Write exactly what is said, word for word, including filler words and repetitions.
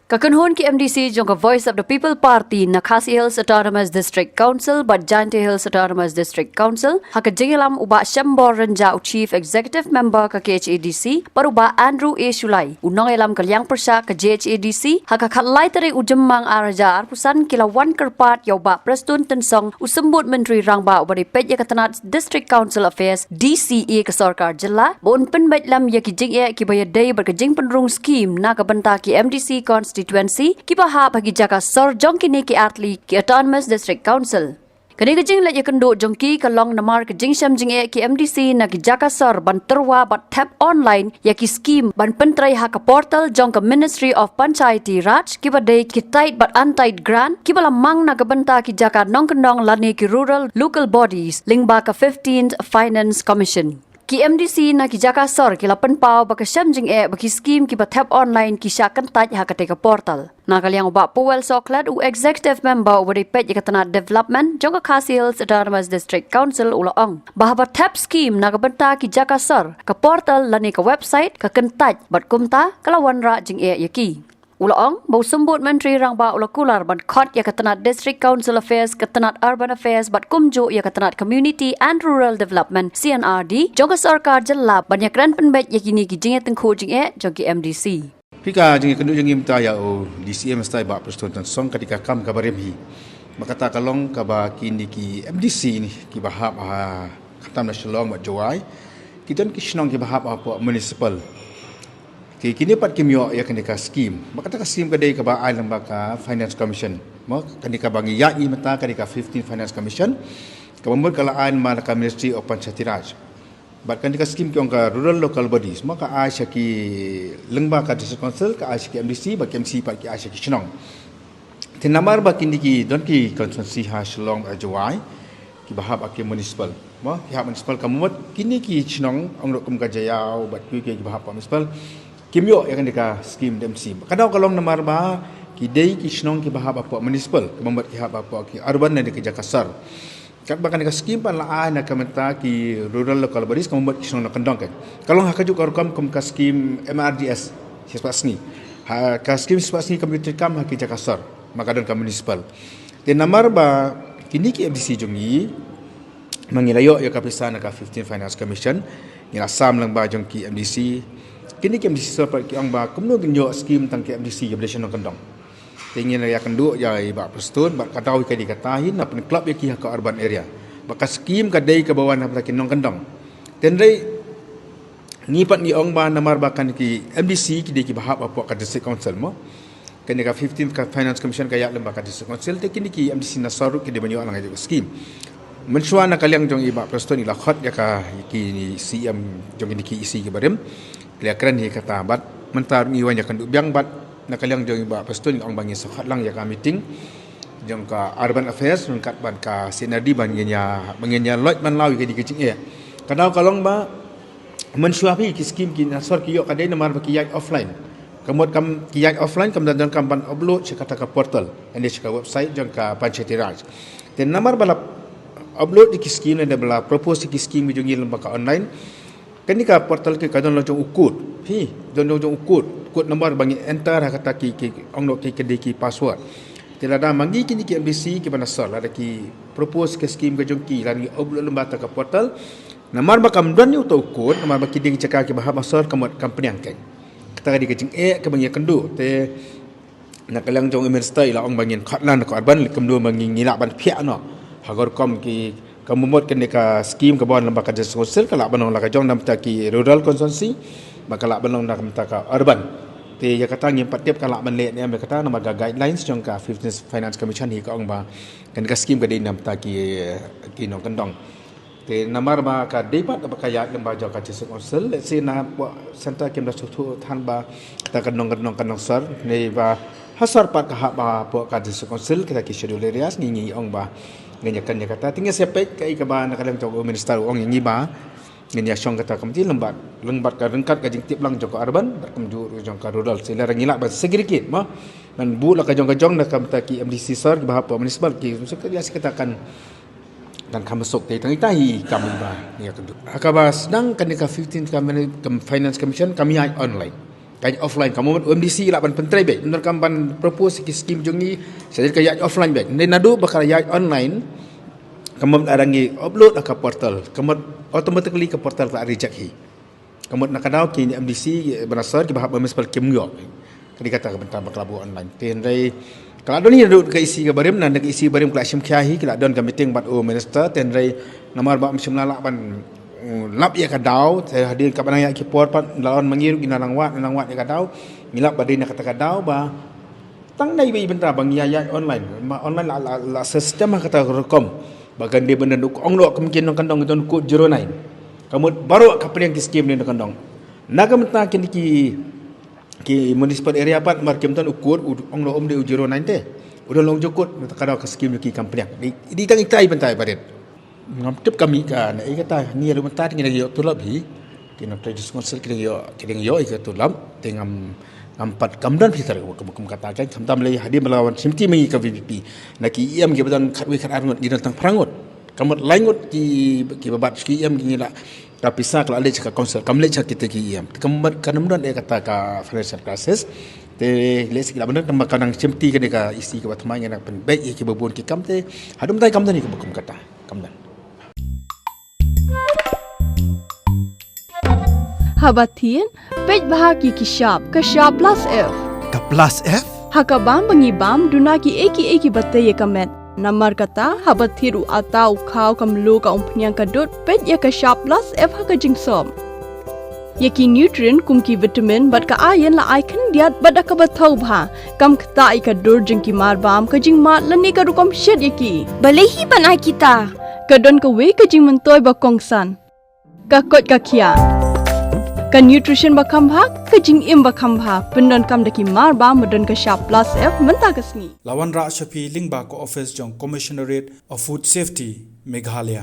Ka kynhun ki M D C jong ka Voice of the People Party na Khasi Hills Autonomous District Council bad Jaintia Hills Autonomous District Council, ha ka jingïalam u Bah Shembor Rynjah, u Chief Executive Member ka K H A D C, bad u Bah Andrew A Shullai, u nongïalam ka liang pyrshah ka J H A D C, ha ka khatlai tarik u Jymmang ar hajar arphew san, ki la wan kyrpad ïa u Bah Prestone Tynsong, u Symbud Myntri Rangbah uba dei peit ïa ka tnat District Council Affairs, D C A, ka sorkar jylla, ba un pynbeit lem ïa ki jingeh kiba ïadei bad ka jingpynrung skim na ka bynta ki M D C constituency kiba hap ha ki jaka sor jong kine ki artylli ki Autonomous District Council. Kane ka jingleit ïakynduh jong ki ka long namar ka jingshem jingeh ki M D C na ki jaka sor ban tyrwa bad thep online ïa ki skim ban pyntrei ha ka portal jong ka Ministry of Panchayati Raj, kiba dei ki tied bad untied grant, kiba la mang na ka bynta ki jaka nongkyndong lane ki rural local bodies, lyngba ka fifteenth Finance Commission. Ki M D C na ki jaka sor ki la pynpaw ba ka shem jingeh ba ki skim kiba thep online ki shah kyntait ha katei ka portal. Na ka liang u Bah Powell Sohkhlet, u Executive Member uba dei peit ïa ka tnat Development jong ka Khasi Hills Autonomous District Council, u la ong ba haba thep skim na ka bynta ki jaka sor, ka portal lane ka website ka kyntait bad kumta ka la wanrah jingeh ïa ki. U la ong ba u Symbud Myntri Rangbah u la kular ban khot ïa ka tnat District Council Affairs, ka tnat Urban Affairs bad kumjuh ïa ka tnat Community and Rural Development, C and R D, jong ka sorkar jylla ban ïakren pynbeit ïa kine ki jingïatyngkhuh jingeh jong ki M D C. Phi, ka jingïakynduh jong ngi mynta ïa u D C A mynstep, Bah Prestone Tynsong, ka dei ka kam kaba rim hi. Bad kata ka long kaba kine ki M D C ni kiba hap ha khamtam na Shillong bad Jowai, ki don ki shnong kiba hap hapoh municipal. Ki, kine pat kim ïoh ïa kane ka skim. Bad kata ka skim ka dei kaba ai lyngba ka Finance Commission. Mo, kane kaba ngi ïaid ngi mynta ka dei ka fifteenth Finance Commission, kaba mut ka la ai lyngba ka Ministry of Panchayati Raj. Bad kane ka skim ki ong ka Rural Local Bodies, mo, ka ai sha ki, lyngba ka District Council, ka ai sha ki M D C, bad ki M D C pat ki ai sha ki shnong. Te namar ba kine ki don ki constituency ha Shillong bad Jowai, kiba hap ha ki municipal. Mo, ki hap municipal, ka mut kine ki shnong, ong ruh kum ka Jaïaw bad kiwei kiwei kiba hap ha municipal, kim ïoh ïa kane ka skim M D C. Ka daw ka long namar ba ki dei ki shnong kiba hap hapoh municipal, kaba mut ki hap hapoh ki urban lane ki jaka sor. Katba kane ka skim pat la ai na ka bynta ki Rural Local Bodies, kaba mut ki shnong nongkyndong, ka long ha kajuh ka rukom kum ka skim M R D S shispah sngi. Ha ka skim shispah sngi kam ju treikam ha ki jaka sor, ma ka don ka municipal. Te namar ba kine ki M D C jong ngi, ma ngi la ïoh ïa ka pisa na ka fifteenth Finance Commission, ngi la sam lyngba jong ki M D C. Kine ki M D C sor pat ki ong ba kumno ngin ïoh skim tang ki M D C kiba dei shnong nongkyndong. Te ngi la ïakynduh ïa i Bah Prestone, bad ka daw hi ka dei kata hi, na pynklop ïa ki ha ka urban area. Bad ka skim ka dei kaba wan na bynta ki nongkyndong. Te hynrei ngi pat ngi ong ba namar ba kane ki M D C ki dei kiba hap hapoh ka District Council, mo, kane ka fifteenth ka Finance Commission ka ïaid lyngba ka District Council, te kine ki M D C na sor ruh ki dei ban ïoh lang ïa ka skim. Mynshuwa na ka liang jong i Bah Prestone i la khot ïa ka, ki C M jong kine ki E C kiba rim, ki la kren hi kata, bad mynta ruh ngi wan ïakynduh biang, bad na ka liang jong i Bah Prestone i ong ba ngin sa khot lang ïa ka meeting jong ka Urban Affairs ryngkat bad ka C and R D ban ngin ïa, ban ngin ïa loit ban law ïa kine ki jingeh. Ka daw ka long ba mynshuwa phi, ki skim ki na sor ki ïoh ka dei namar ba ki ïaid offline. Ka mut kam ki ïaid offline, kam da donkam ban upload sha kata ka portal, lane sha ka website jong ka Panchayati Raj. Te namar ba la upload ïa ki skim lane ba la propose ïa ki skim jong ngi lyngba ka online, kane ka portal ka, ka don la jong u code. Phi, don la jong u code, code number ba ngi enter ha kata ki, ki, ong noh ki, ki dei ki password. Te lada ma ngi kine ki M D C kiba na sor, lada ki propose ka skim ka jong ki, lada ngi upload lyngba kata ka portal, namar ba kam don ïa uta u code, namar ba ki dei ki jaka kiba hap ha sor, ka mut kam pynïeng keiñ. Kata ka dei ka jingeh kaba ngi ïakynduh. Te na ka liang jong i Minister i la ong ba ngin khot lang na ka urban, kumno ba ngi, ngi lah ban phiah noh. Ha ka rukom ki, ka mut kane ka skim kaba wan lyngba ka District Council ka lah ban long la ka jong na bynta ki rural constituency, bad ka lah ban long na bynta ka urban. Te ïa kata ngim pat tip ka lah ban leh ne em ïa kata, namar ka guidelines jong ka fifteenth Finance Commission hi ka ong ba kane ka skim ka dei na bynta ki, ki nongkyndong. Te namar ba ka dei pat ba ka ïaid lyngba jong ka District Council, let's say na pdeng centre kim da sngewthuh than ba kata ka nong, ka nong, ka nongsor, ne ba ha sor pat ka hap ba pdeng ka District Council, kita ki schedule areas, ngi, ngi ong ba ngin ïa kren ïa kata. Te ngi sa peit kaei kaba na ka liang jong u Minister u ong ïa ngi ba ngin ïa shong kata ka committee lyngba, lyngba ka ryngkat ka jingtip lang jong ka urban bad kumjuh ruh jong ka rural. Sila ngi lah ban segregate, mo, ban buh la ka jong ka jong na ka bynta ki M D C sor kiba hap pdeng municipal, ki, so ka ïa si kata kan Kan kham suk te tang ita hi kam ba ni ka du. Haka ba sdang kane ka fifteenth ka mane-, ka Finance Commission kam ïaid online. Ka ïaid offline, ka mut U M D C lah ban pyntrei beit. Nor kam ban propose ki skim jong ngi, sa ka ïaid offline beit. Nde naduh ba ka ïaid online, ka mut arang ngi upload ha ka portal. Ka mut automatically ka portal ka la reject hi. Ka mut na ka daw ki M D C, bana sor ki bahap municipal kim ïoh. Ka dei kata ka bynta ba ka la buh online. Te hynrei ka la don hi naduh ka E C ka barim, na ka E C barim ka la shim khia hi, ki la don ka meeting bad u minister, te hynrei namar ba ym shym la lah ban mm, lap ïa ka daw, te hadien ka bana ïa ki por pat, la wan mangi ruh ina nang wad, nang wad ïa ka daw. Ngi lap ba dei na kata ka daw ba tang na iwei i bynta ba ngi ïa ïaid online. Ma online la, la, la system ha kata ka rukom. Ba kan dei ban don u ong noh kum ki nongkyndong don code zero nine. Ka mut baroh ka pliang ki skim ne nongkyndong. Na ka bynta kine ki, ki municipal area pat mar kim don u code, u ong noh um dei u zero nine te. U don long jukut, na ka daw ka skim ki kam pliang. Dei, dei tang ita i bynta i barit. Ngam tip ka mih ka ne, ïa kata ngi ruh mynta ngi dang ïoh tulop hi. Ki nongtrei District Council ki dang ïoh, ki dang ïoh ïa ka tulop. Te ngam, ngam pat kam don phi tar ka kum kata kan, khamtam lei hadien ba la wan shimti ma ngi ka V P P. Na ki E M kiba don khatwei khatar ngut, ngi don tang phra ngut. Ka mut lai ngut ki, kiba bat ki E M ki ngi la, ka pisa ka la leit sha ka council, kam leit sha kita ki E M. Te ka mut kam don ïa kata ka financial crisis. Te lei sha ki la ban don, tang ba ka nang shimti kane ka E C kaba thymmai, ngi nang pynbeit ïa kiba bun ki kam te. Haduh mynta kam don ïa kiba kum kata. Kam don. Haba thied, peit bha ki ki shap, ka shap plus F. Ka plus F? Ha ka bam ba ngi bam, duna kiei kiei kiba tei ïa ka met. Namar kata, haba thied u atta, u khaw, ka mluh, ka umphniang, ka dud, peit ïa ka shap plus F ha ka jingsop. Ïa ki nutrient kum ki vitamin bad ka iron la ai khyndiat bad da kaba thaw bha. Kam ktah ïa ka dur jong ki marbam, ka jingmad lane ka rukom shet ïa ki. Balei hi ban ai kita? Ka don kawei ka jingmyntoi ba kongsan. Ka koit ka khiah. Ka nutrition ba kham bha, ka jingim ba kham bha. Pyndonkam da ki marbam ba don ka shap plus F mynta ka sngi. La wanrah sha phi lyngba ka office jong Commissionerate of Food Safety, Meghalaya.